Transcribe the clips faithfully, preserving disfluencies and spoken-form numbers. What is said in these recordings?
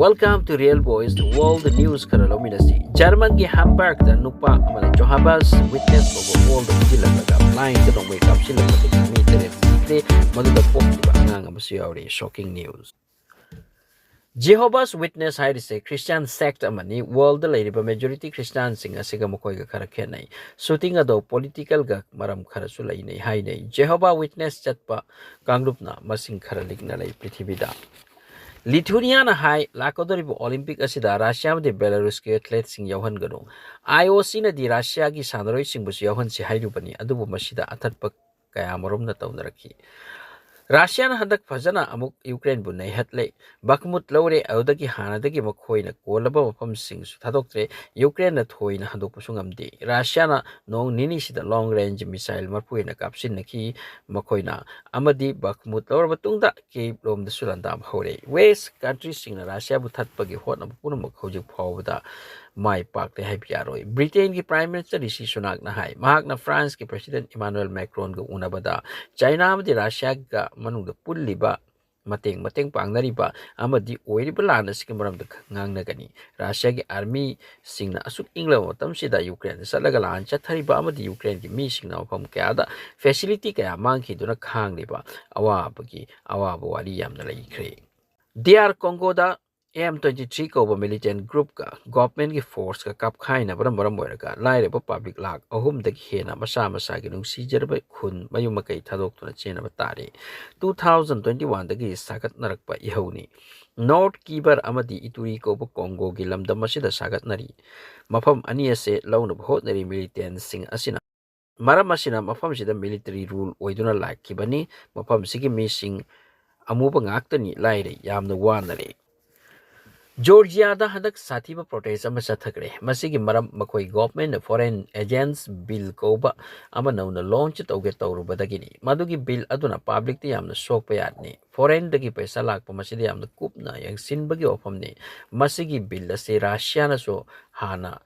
Welcome to Real Voice, the World News ꯈꯔ ꯂꯧꯃꯤꯟꯅꯁꯤ꯫ ꯖꯔꯃꯟꯒꯤ ꯍꯥꯝꯕꯔꯒꯇ ꯅꯨꯄꯥ ꯑꯃꯅ Jehovah's Witness ꯀꯧꯕ wallꯗ ꯐꯨꯖꯤꯜꯂꯛꯂꯒ blindꯗ ꯅꯣꯡꯃꯩ ꯀꯥꯞꯁꯤꯜꯂꯛꯄꯗꯒꯤ ꯃꯤ ꯇꯔꯦꯠ ꯁꯤꯈ꯭ꯔꯦ, ꯃꯗꯨꯗ ꯄꯣꯛꯂꯤꯕ ꯑꯉꯥꯡ ꯑꯃꯁꯨ ꯌꯥꯎꯔꯤ꯫ Shocking news. Jehovah's Witness ꯍꯥꯏꯔꯤꯁꯦ Christian sect ꯑꯃꯅꯤ꯫ Worldꯗ ꯂꯩꯔꯤꯕ majority Christianꯁꯤꯡ ꯑꯁꯤꯒ ꯃꯈꯣꯏꯒ ꯈꯔ ꯈꯦꯠꯅꯩ꯫ Shooting ꯑꯗꯣ politicalꯒ ꯃꯔꯝ ꯈꯔꯁꯨ ꯂꯩꯅꯩ ꯍꯥꯏꯅꯩ꯫ Jehovah Witness ꯆꯠꯄ ꯀꯥꯡꯂꯨꯞꯅ ꯃꯁꯤꯡ ꯈꯔ ꯂꯤꯛꯅ ꯂꯩ ꯄ꯭ꯔꯤꯊꯤꯕꯤꯗ꯫ Lithuaniaꯅ ꯍꯥꯏ, ꯂꯥꯛꯀꯗꯧꯔꯤꯕ Olympic ꯑꯁꯤꯗ Russia ꯑꯃꯗꯤ Belarusꯀꯤ athleteꯁꯤꯡ ꯌꯥꯎꯍꯟꯒꯅꯨ꯫ IOCꯅꯗꯤ Russiaꯒꯤ ꯁꯥꯟꯅꯔꯣꯏꯁꯤꯡꯕꯨꯁꯨ ꯌꯥꯎꯍꯟꯁꯤ ꯍꯥꯏꯔꯨꯕꯅꯤ, ꯑꯗꯨꯕꯨ ꯃꯁꯤꯗ ꯑꯊꯠꯄ ꯀꯌꯥꯃꯔꯨꯝꯅ ꯇꯧꯅꯔꯛꯈꯤ꯫ Russiaꯅ ꯍꯟꯗꯛ ꯐꯖꯅ ꯑꯃꯨꯛ Ukraineꯕꯨ ꯅꯩꯍꯠꯂꯦ꯫ Bakhmut ꯂꯧꯔꯦ, ꯑꯗꯨꯗꯒꯤ ꯍꯥꯟꯅꯗꯒꯤ ꯃꯈꯣꯏꯅ ꯀꯣꯜꯂꯕ ꯃꯐꯝꯁꯤꯡꯁꯨ ꯊꯥꯗꯣꯛꯇ꯭ꯔꯦ꯫ Ukraineꯅ ꯊꯣꯏꯅ ꯍꯟꯗꯣꯛꯄꯁꯨ ꯉꯝꯗꯦ꯫ Russiaꯅ ꯅꯣꯡ ꯅꯤꯅꯤꯁꯤꯗ long range missile ꯃꯔꯐꯨ ꯍꯦꯟꯅ ꯀꯥꯞꯁꯤꯟꯅꯈꯤ꯫ ꯃꯈꯣꯏꯅ ꯑꯃꯗꯤ Bakhmut ꯂꯧꯔꯕ ꯃꯇꯨꯡꯗ Kyiv ꯂꯣꯝꯗꯁꯨ ꯂꯥꯟꯗꯥꯕ ꯍꯧꯔꯦ꯫ West countryꯁꯤꯡꯅ Russiaꯕꯨ ꯊꯠꯄꯒꯤ ꯍꯣꯠꯅꯕ ꯄꯨꯝꯅꯃꯛ ꯍꯧꯖꯤꯛ ꯐꯥꯎꯕꯗ ꯃꯥꯏ ꯄꯥꯛꯂꯦ ꯍꯥꯏꯕ ꯌꯥꯔꯣꯏ꯫ Britainꯒꯤ Prime Minister ꯔꯤꯁꯤ ꯁꯨꯅꯥꯛꯅ ꯍꯥꯏ, ꯃꯍꯥꯛꯅ Franceꯀꯤ President Emmanuel Macronꯒ ꯎꯅꯕꯗ China ꯑꯃꯗꯤ Russiaꯒ ꯃꯅꯨꯡꯗ ꯄꯨꯜꯂꯤꯕ ꯃꯇꯦꯡ ꯃꯇꯦꯡ ꯄꯥꯡꯅꯔꯤꯕ ꯑꯃꯗꯤ ꯑꯣꯏꯔꯤꯕ ꯂꯥꯟ ꯑꯁꯤꯒꯤ ꯃꯔꯝꯗ ꯉꯥꯡꯅꯒꯅꯤ꯫ Russiaꯒꯤ armyꯁꯤꯡꯅ ꯑꯁꯨꯛ ꯏꯪꯂꯕ ꯃꯇꯝꯁꯤꯗ Ukraineꯗ ꯆꯠꯂꯒ ꯂꯥꯟ ꯆꯠꯊꯔꯤꯕ ꯑꯃꯗꯤ Ukraineꯒꯤ ꯃꯤꯁꯤꯡꯅ ꯃꯐꯝ ꯀꯌꯥꯗ facility ꯀꯌꯥ ꯃꯥꯡꯈꯤꯗꯨꯅ ꯈꯥꯡꯂꯤꯕ ꯑꯋꯥꯕꯒꯤ ꯑꯋꯥꯕ ꯋꯥꯔꯤ ꯌꯥꯝꯅ ꯂꯩꯈ꯭ꯔꯦ꯫ ꯗꯤ ꯑꯥꯔ ꯀꯣꯡꯒꯣꯗ M twenty three ꯀꯧꯕ militant groupꯀ governmentꯀꯤ forceꯀ ꯀꯥꯞꯈꯥꯏꯅꯕꯅ ꯃꯔꯝ ꯑꯣꯏꯔꯒ ꯂꯥꯏꯔꯕ public ꯂꯥꯈ ꯑꯍꯨꯝꯗꯒꯤ ꯍꯦꯟꯅ ꯃꯁꯥ ꯃꯁꯥꯒꯤ ꯅꯨꯡꯁꯤꯖꯔꯕ ꯈꯨꯟ ꯃꯌꯨꯝ ꯃꯀꯩ ꯊꯥꯗꯣꯛꯇꯨꯅ ꯆꯦꯟꯅꯕ ꯇꯥꯔꯦ꯫ Two thousand twenty oneꯗꯒꯤ ꯁꯥꯒꯠꯅꯔꯛꯄ ꯏꯍꯧꯅꯤ꯫ North Kivu ꯑꯃꯗꯤ Ituri ꯀꯧꯕ ꯀꯣꯡꯒꯣꯒꯤ ꯂꯝꯗꯝ ꯑꯁꯤꯗ ꯁꯥꯒꯠꯅꯔꯤ꯫ ꯃꯐꯝ ꯑꯅꯤ ꯑꯁꯦ ꯂꯧꯅꯕ ꯍꯣꯠꯅꯔꯤ militantꯁꯤꯡ ꯑꯁꯤꯅ꯫ ꯃꯔꯝ ꯑꯁꯤꯅ ꯃꯐꯝꯁꯤꯗ military rule ꯑꯣꯏꯗꯨꯅ ꯂꯥꯛꯈꯤꯕꯅꯤ꯫ ꯃꯐꯝꯁꯤꯒꯤ ꯃꯤꯁꯤꯡ ꯑꯃꯨꯕ ꯉꯥꯛꯇꯅꯤ, ꯂꯥꯏꯔꯩ, ꯌꯥꯝꯅ ꯋꯥꯅꯔꯦ꯫ Georgiaꯗ ꯍꯟꯗꯛ ꯁꯥꯊꯤꯕ protest ꯑꯃ ꯆꯠꯊꯈ꯭ꯔꯦ꯫ ꯃꯁꯤꯒꯤ ꯃꯔꯝ ꯃꯈꯣꯏ governmentꯅ Foreign Agents Bill ꯀꯧꯕ ꯑꯃ ꯅꯧꯅ launch ꯇꯧꯒꯦ ꯇꯧꯔꯨꯕꯗꯒꯤꯅꯤ꯫ ꯃꯗꯨꯒꯤ bill ꯑꯗꯨꯅ publicꯇ ꯌꯥꯝꯅ ꯁꯣꯛꯄ ꯌꯥꯠꯅꯤ꯫ Foreignꯗꯒꯤ ꯄꯩꯁꯥ ꯂꯥꯛꯄ ꯃꯁꯤꯗ ꯌꯥꯝꯅ ꯀꯨꯞꯅ ꯌꯦꯡꯁꯤꯟꯕꯒꯤ ꯋꯥꯐꯝꯅꯤ꯫ ꯃꯁꯤꯒꯤ bill ꯑꯁꯤ Russiaꯅꯁꯨ ꯍꯥꯟꯅ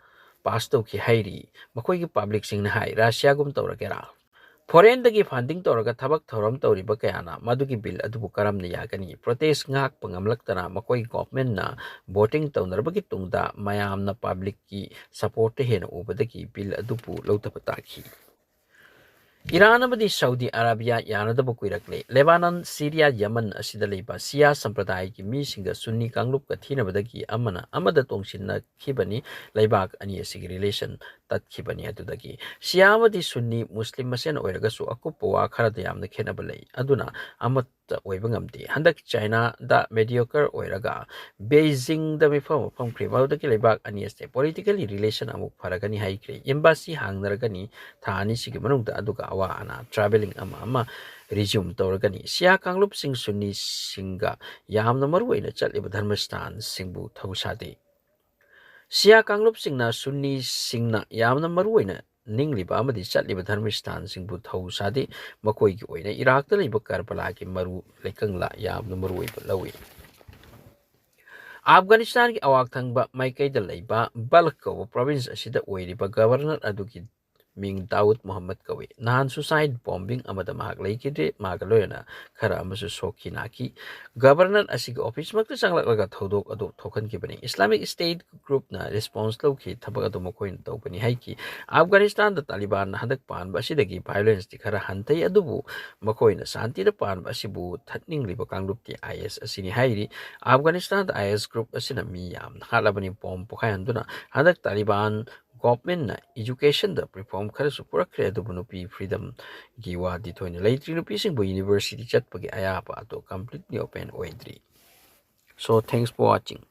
pass ꯇꯧꯈꯤ ꯍꯥꯏꯔꯤ꯫ ꯃꯈꯣꯏꯒꯤ publicꯁꯤꯡꯅ ꯍꯥꯏ, Russiaꯒꯨꯝ ꯇꯧꯔꯒꯦꯔꯥ? ꯐꯣꯔꯦꯟꯗꯒꯤ ꯐꯟꯗꯤꯡ ꯇꯧꯔꯒ ꯊꯕꯛ ꯊꯧꯔꯝ ꯇꯧꯔꯤꯕ ꯀꯌꯥꯅ ꯃꯗꯨꯒꯤ ꯕꯤꯜ ꯑꯗꯨꯕꯨ ꯀꯔꯝꯅ ꯌꯥꯒꯅꯤ? ꯄ꯭ꯔꯣꯇꯦꯁ ꯉꯥꯛꯄ ꯉꯝꯂꯛꯇꯅ ꯃꯈꯣꯏ ꯒꯣꯚꯔꯟꯃꯦꯟꯠꯅ ꯚꯣꯇꯤꯡ ꯇꯧꯅꯔꯕꯒꯤ ꯇꯨꯡꯗ ꯃꯌꯥꯝꯅ ꯄꯕ꯭ꯂꯤꯛꯀꯤ ꯁꯄꯣꯔꯠꯇ ꯍꯦꯟꯅ ꯎꯕꯗꯒꯤ ꯕꯤꯜ ꯑꯗꯨꯕꯨ ꯂꯧꯊꯕ ꯇꯥꯈꯤ꯫ ꯏꯔꯥꯟ ꯑꯃꯗꯤ ꯁꯥꯎꯗꯤ ꯑꯔꯥꯕꯤꯌꯥ ꯌꯥꯅꯗꯕ ꯀꯨꯏꯔꯛꯂꯦ꯫ ꯂꯦꯕꯥꯅꯟ, ꯁꯤꯔꯤꯌꯥ, ꯌꯃꯟ ꯑꯁꯤꯗ ꯂꯩꯕ ꯁꯤꯌꯥ ꯁꯝꯄ꯭ꯔꯗꯥꯌꯒꯤ ꯃꯤꯁꯤꯡꯒ ꯁꯨꯟꯅꯤ ꯀꯥꯡꯂꯨꯞꯀ ꯊꯤꯅꯕꯗꯒꯤ ꯑꯃꯅ ꯑꯃꯗ ꯇꯣꯡꯁꯤꯟꯅꯈꯤꯕꯅꯤ꯫ ꯂꯩꯕꯥꯛ ꯑꯅꯤ ꯑꯁꯤꯒꯤ ꯔꯤꯂꯦꯁꯟ ꯇꯠꯈꯤꯕꯅꯤ꯫ ꯑꯗꯨꯗꯒꯤ ꯁꯤꯌꯥ ꯑꯃꯗꯤ ꯁꯨꯟꯅꯤ ꯃꯨꯁꯂꯤꯝ ꯃꯁꯦꯟ ꯑꯣꯏꯔꯒꯁꯨ ꯑꯀꯨꯞꯄ ꯋꯥ ꯈꯔꯗ ꯌꯥꯝꯅ ꯈꯦꯠꯅꯕ ꯂꯩ꯫ ꯑꯗꯨꯅ ꯑꯃꯠꯇ ꯑꯣꯏꯕ ꯉꯝꯗꯦ꯫ ꯍꯟꯗꯛ ꯆꯥꯏꯅꯥꯗ ꯃꯦꯗꯤꯌꯣꯀꯔ ꯑꯣꯏꯔꯒ ꯕꯦꯏꯖꯤꯡꯗ ꯃꯤꯐꯝ ꯑꯃ ꯐꯝꯈ꯭ꯔꯦ꯫ ꯃꯗꯨꯗꯒꯤ ꯂꯩꯕꯥꯛ ꯑꯅꯤ ꯑꯁꯦ ꯄꯣꯂꯤꯇꯤꯀꯦꯜꯂꯤ ꯔꯤꯂꯦꯁꯟ ꯑꯃꯨꯛ ꯐꯔꯒꯅꯤ ꯍꯥꯏꯈ꯭ꯔꯦ꯫ ꯑꯦꯝꯕꯥꯁꯤ ꯍꯥꯡꯅꯔꯒꯅꯤ ꯊꯥ ꯑꯅꯤꯁꯤꯒꯤ ꯃꯅꯨꯡꯗ, ꯑꯗꯨꯒ ꯑꯋꯥ ꯑꯅꯥ ꯇ꯭ꯔꯥꯚꯦꯂꯤꯡ ꯑꯃ ꯑꯃ ꯔꯤꯖ꯭ꯌꯨꯝ ꯇꯧꯔꯒꯅꯤ꯫ ꯁꯤꯌꯥ ꯀꯥꯡꯂꯨꯞꯁꯤꯡ ꯁꯨꯟꯅꯤꯁꯤꯡꯒ ꯌꯥꯝꯅ ꯃꯔꯨ ꯑꯣꯏꯅ ꯆꯠꯂꯤꯕ ꯙꯔꯃꯁꯊꯥꯟꯁꯤꯡꯕꯨ ꯊꯧꯁꯥꯗꯦ꯫ ꯁꯤꯌꯥ ꯀꯥꯡꯂꯨꯞꯁꯤꯡꯅ ꯁꯨꯟꯅꯤꯁꯤꯡꯅ ꯌꯥꯝꯅ ꯃꯔꯨ ꯑꯣꯏꯅ ꯅꯤꯡꯂꯤꯕ ꯑꯃꯗꯤ ꯆꯠꯂꯤꯕ ꯙꯔꯃꯁꯊꯥꯟꯁꯤꯡꯕꯨ ꯊꯧꯁꯥꯗꯦ꯫ ꯃꯈꯣꯏꯒꯤ ꯑꯣꯏꯅ ꯏꯔꯥꯛꯇ ꯂꯩꯕ ꯀꯔꯕꯂꯥꯒꯤ ꯃꯔꯨ ꯂꯩꯀꯪꯂꯥ ꯌꯥꯝꯅ ꯃꯔꯨ ꯑꯣꯏꯕ ꯂꯧꯏ꯫ ꯑꯐꯒꯥꯅꯤꯁꯇꯥꯟꯒꯤ ꯑꯋꯥꯡ ꯊꯪꯕ ꯃꯥꯏꯀꯩꯗ ꯂꯩꯕ ꯕꯜꯈ ꯀꯧꯕ ꯄ꯭ꯔꯣꯚꯤꯟꯁ ꯑꯁꯤꯗ ꯑꯣꯏꯔꯤꯕ ꯒꯕꯔꯅꯔ ꯑꯗꯨꯒꯤ ꯃꯤꯡ ꯗꯥꯎꯗ ꯃꯨꯍꯝꯃꯗ ꯀꯧꯏ꯫ ꯅꯍꯥꯟ ꯁꯨꯁꯥꯏꯠ ꯕꯣꯝꯕꯤꯡ ꯑꯃꯗ ꯃꯍꯥꯛ ꯂꯩꯈꯤꯗ꯭ꯔꯦ꯫ ꯃꯍꯥꯛꯀ ꯂꯣꯏꯅꯅ ꯈꯔ ꯑꯃꯁꯨ ꯁꯣꯛꯈꯤ ꯅꯥꯈꯤ꯫ ꯒꯕꯔꯅꯔ ꯑꯁꯤꯒꯤ ꯑꯣꯐꯤꯁꯃꯛꯇ ꯆꯪꯂꯛꯂꯒ ꯊꯧꯗꯣꯛ ꯑꯗꯨ ꯊꯣꯛꯍꯟꯈꯤꯕꯅꯤ꯫ ꯏꯁꯂꯥꯃꯤꯛ ꯁ꯭ꯇꯦꯠ ꯒ꯭ꯔꯨꯞꯅ ꯔꯦꯁꯄꯣꯟꯁ ꯂꯧꯈꯤ꯫ ꯊꯕꯛ ꯑꯗꯨ ꯃꯈꯣꯏꯅ ꯇꯧꯕꯅꯤ ꯍꯥꯏꯈꯤ꯫ ꯑꯐꯒꯥꯅꯤꯁꯇꯥꯟꯗ ꯇꯥꯂꯤꯕꯥꯟꯅ ꯍꯟꯗꯛ ꯄꯥꯟꯕ ꯑꯁꯤꯗꯒꯤ ꯚꯥꯏꯑꯣꯂꯦꯟꯁꯇꯤ ꯈꯔ ꯍꯟꯊꯩ, ꯑꯗꯨꯕꯨ ꯃꯈꯣꯏꯅ ꯁꯥꯟꯇꯤꯗ ꯄꯥꯟꯕ ꯑꯁꯤꯕꯨ ꯊꯠꯅꯤꯡꯂꯤꯕ ꯀꯥꯡꯂꯨꯞꯇꯤ ꯑꯥꯏ ꯑꯦꯁ ꯑꯁꯤꯅꯤ ꯍꯥꯏꯔꯤ꯫ ꯑꯐꯒꯥꯅꯤꯁꯇꯥꯟꯗ ꯑꯥꯏ ꯑꯦꯁ ꯒ꯭ꯔꯨꯞ ꯑꯁꯤꯅ ꯃꯤ ꯌꯥꯝꯅ ꯍꯥꯠꯂꯕꯅꯤ꯫ ꯕꯣꯝ ꯄꯣꯈꯥꯏꯍꯟꯗꯨꯅ ꯍꯟꯗꯛ ꯇꯥꯂꯤꯕꯥꯟ ꯒꯣꯚꯔꯟꯃꯦꯟꯠꯅ ꯏꯖꯨꯀꯦꯁꯟꯗ ꯔꯤꯐꯣꯔꯝ ꯈꯔꯁꯨ ꯄꯨꯔꯛꯈ꯭ꯔꯦ, ꯑꯗꯨꯕꯨ ꯅꯨꯄꯤ ꯐ꯭ꯔꯤꯗꯝꯒꯤ ꯋꯥꯗꯤ ꯊꯣꯏꯅ ꯂꯩꯇ꯭ꯔꯤ꯫ ꯅꯨꯄꯤꯁꯤꯡꯕꯨ ꯌꯨꯅꯤꯚꯔꯁꯤꯇꯤ ꯆꯠꯄꯒꯤ ꯑꯌꯥꯕ ꯑꯗꯨ ꯀꯝꯄ꯭ꯂꯤꯠꯂꯤ ꯑꯣꯄꯦꯟ ꯑꯣꯏꯗ꯭ꯔꯤ꯫ So, thanks for watching.